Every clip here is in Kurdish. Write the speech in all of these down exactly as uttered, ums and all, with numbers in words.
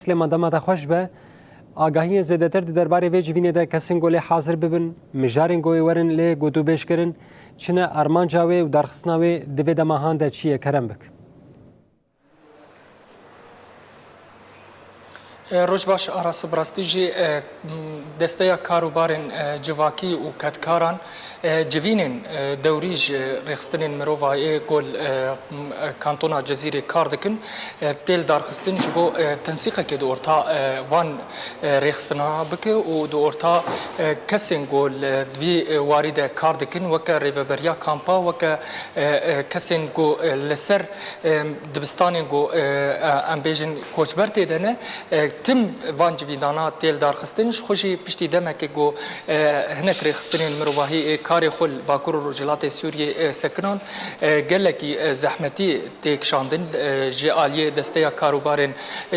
Silêman, dema te xweş be. Agahiyên zêdetir di derbarê vê civînê de kesên ku lê hazir bibin, mijarên ku ê werin lê gotûbêjkirin, çi ne armanca wê û darxistina wê di vê dema han de çi ye? Kerem bik. E, roj baş, Aras, bi rastî jî, e, Desteya Karûbarên, e, Civakî û Kedkaran, e, civînên, e, dewrî ji rêxistinên mirovahiyê ku li, e, m-, e, Kantona Cezîrê kar dikin, e, tê li darxistin ji bo, e, tensîqekê di orta, e, van, e, rêxistina bike û di orta, e, kesên ku li, di vî, e, warî de kar dikin, weke rêveberiya kampa, weke, e, e, kesên ku, e, li ser, e, dibistanên ku, e, e, em bêjin koçber tê de ne, e, tim van civînana tê li darxistin. Ji xwe jî piştî demekê ku, e, hinek rêxistinên mirovahî, e, karê xwe li Bakur û Rojhilatê Sûriyê, e, sekinan, e, gelekî, e, zehmetî tê kişandin, e, ji aliyê Desteya Karûbarên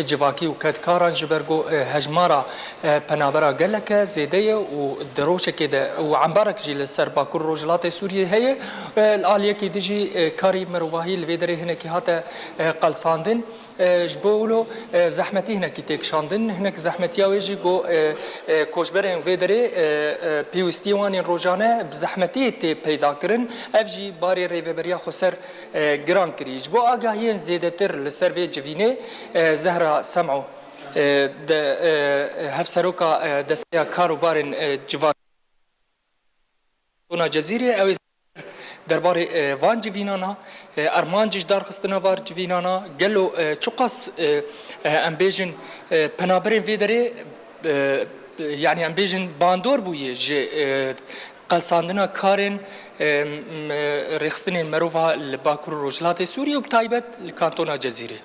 Civakî û Kedkaran, ji ber ku, e, hejmara, e, penabera gelek e, zêde ye û di rojekê de û embarek jî li ser Bakur û Rojhilatê Sûriyê heye. E, li aliyekî din jî, e, karî mirovahî li vê derê hinekî hate, e, qelsandin. E, ji bo wilo, e, zehmetî hinekî tê kişandin. Hinek zehmetiya wê jî ku, e, e, koçberên vê derê, e, e, pêwîstiyên wan ên rojane bi zehmetî tê peyda kirin. Ev jî barê Rêveberiya Xweser, e, giran kirî. Ji bo agahiyên zêdetir li ser vê civînê, e, Zehra Semû, e, de, e, hevseroka, e, Desteya Karûbarên, e, Civakî Kantona Cezîrê, ew ê derbarê, e, van civînana, e, armanc ji darxistina van civînana, gelo, e, çiqas, e, e, em bêjin, e, penaberên vê derê, e, yanî em bêjin bandor bûye ji, e, qelsandina karên, e, m-, e, rêxistinên merova li Bakur û Rojhilatê Sûriyê û bi taybet li Kantona Cezîrê.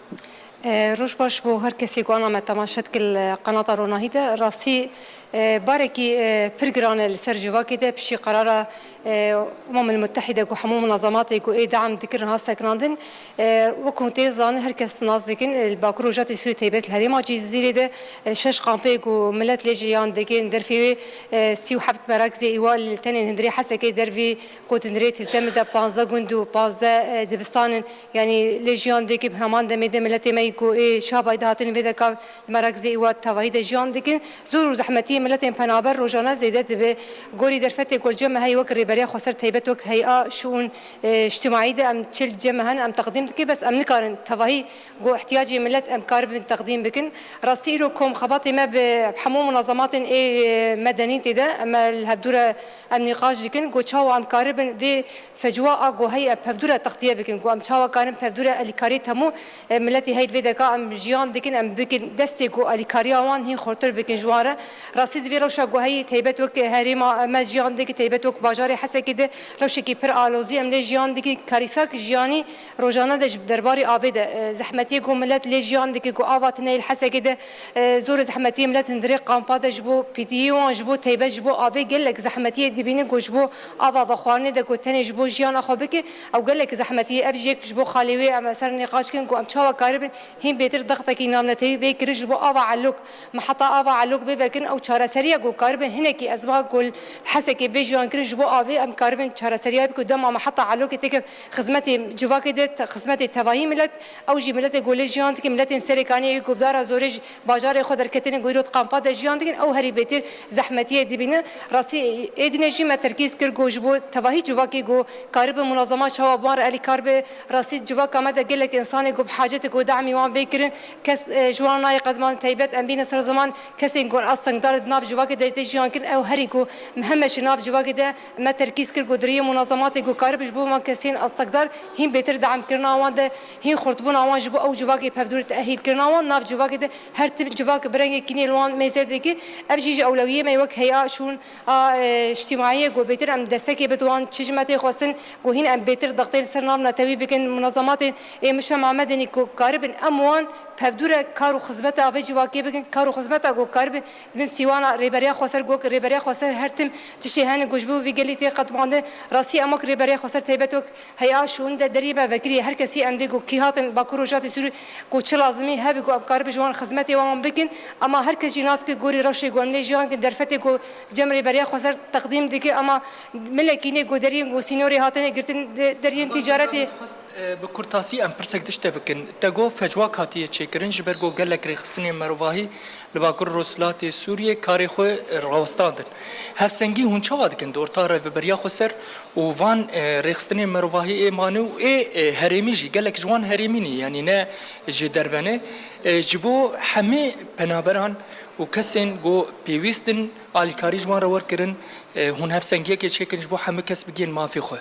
E, roj baş bo her kesê ku ana me temaşe dike li qenata Ronahî de. Rastî, e, barekî, e, pir giran e li ser civakê de piştî qerara, e, Umemul Muttehîde ku hemû munazematê ku ê deam dikirin hat sekinandin. E, wek hûn tê zanin, her kes nas dikin, e, li Bakur Rojatê Sûriyê, taybet li herêma Cizîrê de, e, şeş kampê ku milet lê jiyan dikin, derfê wê, e, sî û heft merakzê îwa li tenê hundirê Hesekê dervî ku di hundirê Til Temir de panzdeh gund û panzdeh, e, dibistan in. Yanî lê jiyan dike bi heman demê de miletê me yî ku ê Şabayê de hatin vê deka li merakzê îwa tevahî de jiyan dikin. Zor û zehmetiyê miletên penaber rojane zêde dibe. Gorî derfetê ku li cem me heye wek Rêberiya Xweser, taybet wek Heya Şûn, e, Îctimaî de em çi li cem me hene em teqdîm dikin, bes em nikarin tevahî ku ihtiyacê milet em karibin teqdîm bikin. Rastî îro kom xebatê me bi hemû munazematên ê, e, medenî tê de, em li hevdû re em nîqaş dikin ku çawa em karibin vê fecwa a ku heye em pevdûre textiye bikin, ku em çawa karin pevdûre alîkariyê hemû, e, miletê heyî vê deka em jiyan dikin, em bikin destê ku alîkariya wan hîn xurtir bikin ji wan re. Rastî di vê rewşa ku heyî taybet wek herêma me jiyan dikin, taybet wek bajarê Hesekê de rewşekî pir alozî em lê jiyan dikin, karîsak jiyanî rojane de ji derbarê avê de, e, zehmetiyê ku milet lê jiyan dike ku ava tune yê li Hesekê de, e, zor zehmetiyê milet hundirê kampa de ji bo pîtiyê wan, ji bo taybet ji bo avê gelek zehmetiyê dibînin ku ji bo ava vexwarinê de ku tenê ji bo jiyana xwe bike, ew gelek zehmetî ye. Ev jî yek ji bo xalê wê em ser nîqaş kin ku em çawa karibin hîn bêtir dextekî navnetewî bê kirin ji bo ava Elok. Me heta ava Elok bê vekirin, ew çareseriya ku karibin hinekî ez ma ku li Hesekê bê jiyan kirin ji bo avê em karibin çareseriya bî ku dema me heta Elokê têke xizmetê civakê de te-, xizmetê tevahî milet, ew jî miletê ku lê jiyan dike, miletên Serêkaniyê yê ku bi dara zorê ji bajarê xwe derketine ku îro di kampa de jiyan dikin, ew herî bêtir zehmetiyê dibîne. Rastî ê dinê jî me terkîz kir ku ji bo tevahî civakê ku karibe munazema çawa bi wan re alîkar be. Rastî civaka me de gelek însanê ku bi hacetê ku demî wan bê kirin, kes, e, ji wan nayê qediman, taybet em bîne ser ziman kesên ku astengdar di nav civakê de tê jiyan kirin, ew herî ku me heme ji nav civakê de me terkîz kir ku di riyê munazematê ku karibe ji bo van kesên astekdar hîn bêtir deamkirina wan de, hîn xurtbûna wan ji bo ew civakê pevdûrî, tehîlkirina wan nav civakê de her tim civak bi rengekî nê li wan mêze dike. Ev jî ji ewlewiyê me wek Heya Şûn a, e, Îctimaiyê ku bêtir em destekê bidin wan, çi ji me tê xwestin ku hîn em bêtir dextê li ser navnetewî bikin, munazematên ê Mişa Mehemedê ku karibin em wan pevdûre kar û xizmeta vê civakê bikin, kar û xizmeta ku karibin bin sîwana Rêberiya Xweser, ku Rêberiya Xweser her tim tiştê hene ku ji bo vî gelî tê qedmandin. Rastî em wek Rêberiya Xweser, taybet wek Heya Şûn de deriyê me vekirî, her kesî em dê ku kî hatin Bakur Rojatê Sûrî ku çi lazimî hebe ku em karibin ji wan xizmetê wan bikin. Ema her kes jî nas ke gorî rewşê ku em lê jiyan dikin, derfetê ku cem Rêberiya Xweser teqdîm dike, ema milekî nê ku deriyên ku sînorê hatine girtin, de-, deriyên tîcaretê. Dixwest, e, bi kurtasî em pirsek tişte bikin. Te got fecwa Civak hatiye çêkirin, ji ber ku gelek rêxistinên merovahî li Bakur Rojhilatê Sûriyê karê xwe rawestandin. Hevsengî hûn çawa dikin di orta Rêveberiya Xweser û van, e, rêxistinên merovahî ê mane û ê, e, herêmî jî, gelek ji wan herêmî ne, yanî ne ji derve ne. E, ji bo hemî penaberan û kesên ku pêwîst in alîkarî ji wan re werkirin, e, hûn hevsengiyekê çêkin ji bo hemî kes bigihên mafê xwe.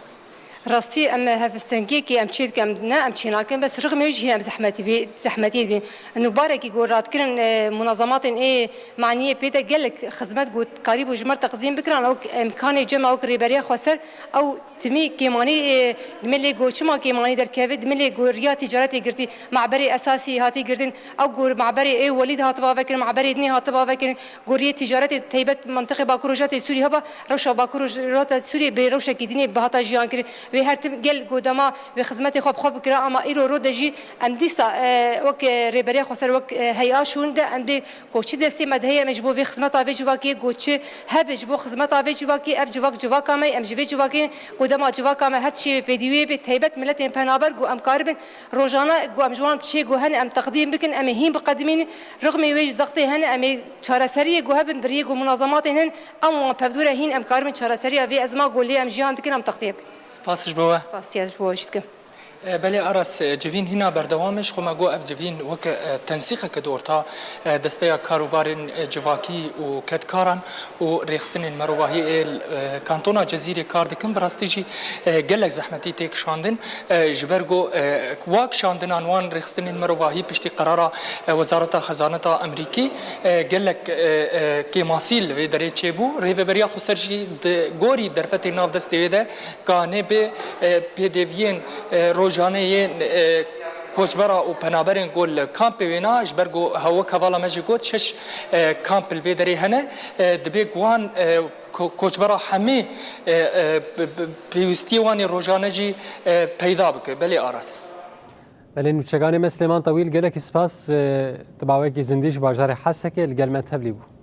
Rastî em hevsengiyekê em çê dikin, em ne em çê nakin, bes rixmê wê jî hîn em zehmetî bî, zehmetiyê dibîn. Nûbarekî ku radkirin, e, munazematên ê maniyê pê de gelek xizmet ku karîbû ji me re teqdîm bikirin, ew emkanê cem ew rêberiya xweser, ew timî kêmanî, e, dimê lê ku çima kêmanî derkeve, dimê lê ku riya tîcaretê girtî, me'berê esasî hatî girtin, ew ku me'berê ê welî de hatiba vekirin, me'berê dinê hatiba vekirin, Goriyê tîcaretê taybet mentiqê Bakur Rojatê Sûrî heba, rewşa Bakur Rojatê Sûrî bê rewşekî dinê bihata jiyan kirin. Wê her tim gel godema wê xizmetê xwe bi xwe bikira, ama îro rode jî em dîsa, e, wek, e, Rêberiya Xweser, wek, e, heya şûn de em dê ku çi destê me de heye, em ê ji bo vê xizmeta vê civakê, ku çi hebe ji bo xizmeta vê civakê, ev civak civaka me, em ji vê civakê, godema civaka me her tişê pêdî wê bê, taybet miletên penaber ku em karibin rojane ku em ji wan tişê ku hene em teqdîm bikin, em ê hîn biqedimînin. Rixmê wê ji dextê hene, em ê çareseriyê ku hebin di riyê ku munazematên hin, em wan pevdûre hîn em karibin çareseriya vê ezma ku lê em jiyan dikin, em textiyê bikin. Spas ji bo we. Spasiya ji bo we jî dikim. E, belê Aras, e, civîn hîna berdewam e, ji xwe me got ev civîn weke, e, tensîqeke di orta, e, desteya karûbarên, e, civakî û kedkaran û rêxistinên merovahî ê, e, kantona Cezîrê kar dikin, bi rastî jî, e, gelek zehmetî tê kişandin. E, ji ber ku, e, wa kişandinan wan rêxistinên merovahî piştî qerara, e, Wezareta Xezaneta Amerîkî, e, gelek, e, e, kêmasî li vê derê çêbû. Rêveberiya Xweser jî di gorî derfetê nav destê wê de kanê bi, e, pêdeviyên, e, rojane yên, e, koçbera û penaberên ku li kampê wê ne, ji ber ku he wek hevala me jî got, şeş, e, kamp li vê derê hene, e, dibê ku wan, e, ko-, koçbera hemî, e, e, bi, bi, pêwîstiyê wan ê rojane jî, e, peyda bike. Belê Aras. Belê nûçeganê me Silêman Tewîl, gelekî spas, e, tu bi awayekî zindî ji bajarê Hesekê li gel me tevlî bû.